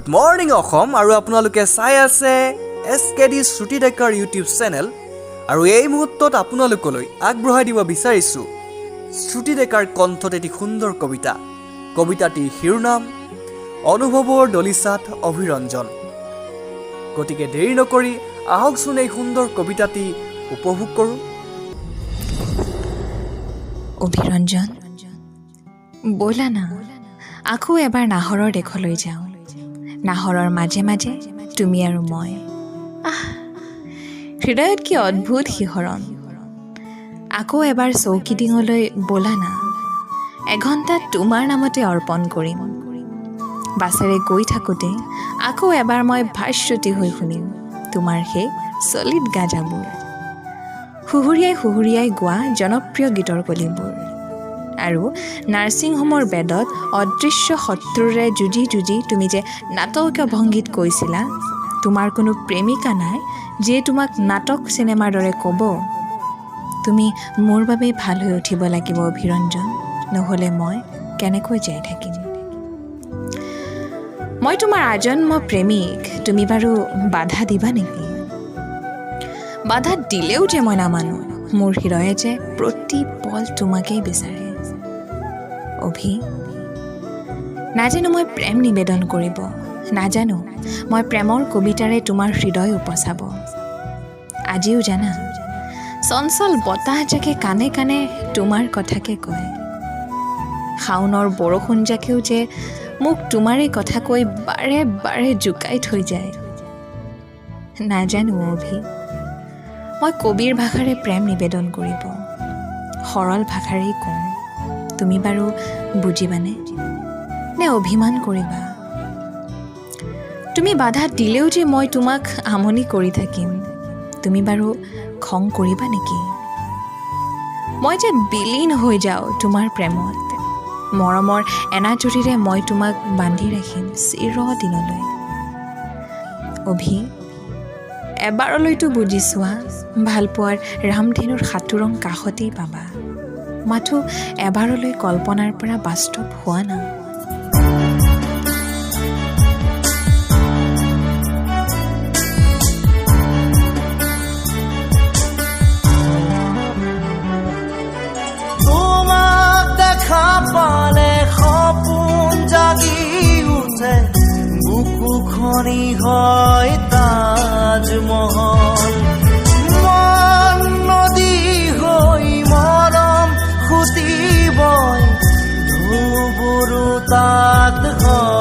Good morning Assam, আৰু আপোনালোকে চাই আছে এছ কে ডি শ্ৰুতি ডেকাৰ ইউটিউব চেনেল। আৰু এই মুহূৰ্তত আপোনালোকলৈ আগবঢ়াই দিব বিচাৰিছোঁ শ্ৰুতি ডেকাৰ কণ্ঠত এটি সুন্দৰ কবিতা। কবিতাটিৰ শিৰোনাম "অনুভৱৰ দলিচাত অভিৰঞ্জন"। গতিকে দেৰি নকৰি আহকচোন, এই সুন্দৰ কবিতাটি উপভোগ কৰোঁ। অভিৰঞ্জন, ব'লা না, আকৌ এবাৰ নাহৰৰ দেশলৈ যাওঁ। নাহৰৰ মাজে মাজে তুমি আৰু মই। আহ, হৃদয়ত কি অদ্ভুত শিহৰণ! আকৌ এবাৰ চৌকিডিঙলৈ ব'লা না, এঘণ্টা তোমাৰ নামতে অৰ্পণ কৰিম। বাছেৰে গৈ থাকোঁতে আকৌ এবাৰ মই ভাস্বতী হৈ শুনিম তোমাৰ সেই চলিত গাজাবোৰ, সুহুৰিয়াই সুহুৰিয়াই গোৱা জনপ্ৰিয় গীতৰ কলিবোৰ আৰু নাৰ্ছিং হোমৰ বেডত অদৃশ্য শত্ৰুৰে যুঁজি যুঁজি তুমি যে নাটকীয় ভংগীত কৈছিলা, তোমাৰ কোনো প্ৰেমিকা নাই যিয়ে তোমাক নাটক চিনেমাৰ দৰে ক'ব, "তুমি মোৰ বাবেই ভাল হৈ উঠিব লাগিব অভিৰঞ্জন, নহ'লে মই কেনেকৈ জীয়াই থাকিম? মই তোমাৰ আজন্ম প্ৰেমিক।" তুমি বাৰু বাধা দিবা নেকি? বাধা দিলেও যে মই নামানো। মোৰ হৃদয়ে যে প্ৰতি পল তোমাকেই বিচাৰে অভি। নাজানো মই প্ৰেম নিবেদন কৰিব, নাজানো মই প্ৰেমৰ কবিতাৰে তোমাৰ হৃদয় উপচাব। আজিও জানা, চঞ্চল বতাহজাকে কাণে কাণে তোমাৰ কথাকে কয়। শাওনৰ বৰষুণজাকেও যে মোক তোমাৰে কথা কৈ বাৰে বাৰে জোকাই থৈ যায়। নাজানো অভি মই কবিৰ ভাষাৰে প্ৰেম নিবেদন কৰিব, সৰল ভাষাৰেই কওঁ। তুমি বাৰু বুজিবানে নে অভিমান কৰিবা? তুমি বাধা দিলেও যে মই তোমাক আমনি কৰি থাকিম, তুমি বাৰু খং কৰিবা নেকি? মই যে বিলীন হৈ যাওঁ তোমাৰ প্ৰেমত। মৰমৰ এনাজৰীৰে মই তোমাক বান্ধি ৰাখিম চিৰদিনলৈ। অভি, এবাৰলৈতো বুজি চোৱা, ভালপোৱাৰ ৰামধেনুৰ সাতোৰং কাষতেই পাবা। মাথো এবাৰলৈ কল্পনাৰ পৰা বাস্তৱ হোৱা না। তোমাক দেখা পালে সপোন জাগি উঠে, বুকুখনি হয় তাজমহল। মন নদী হৈ মৰম সুঁতি বয়, ঢৌবোৰো তাত হয়।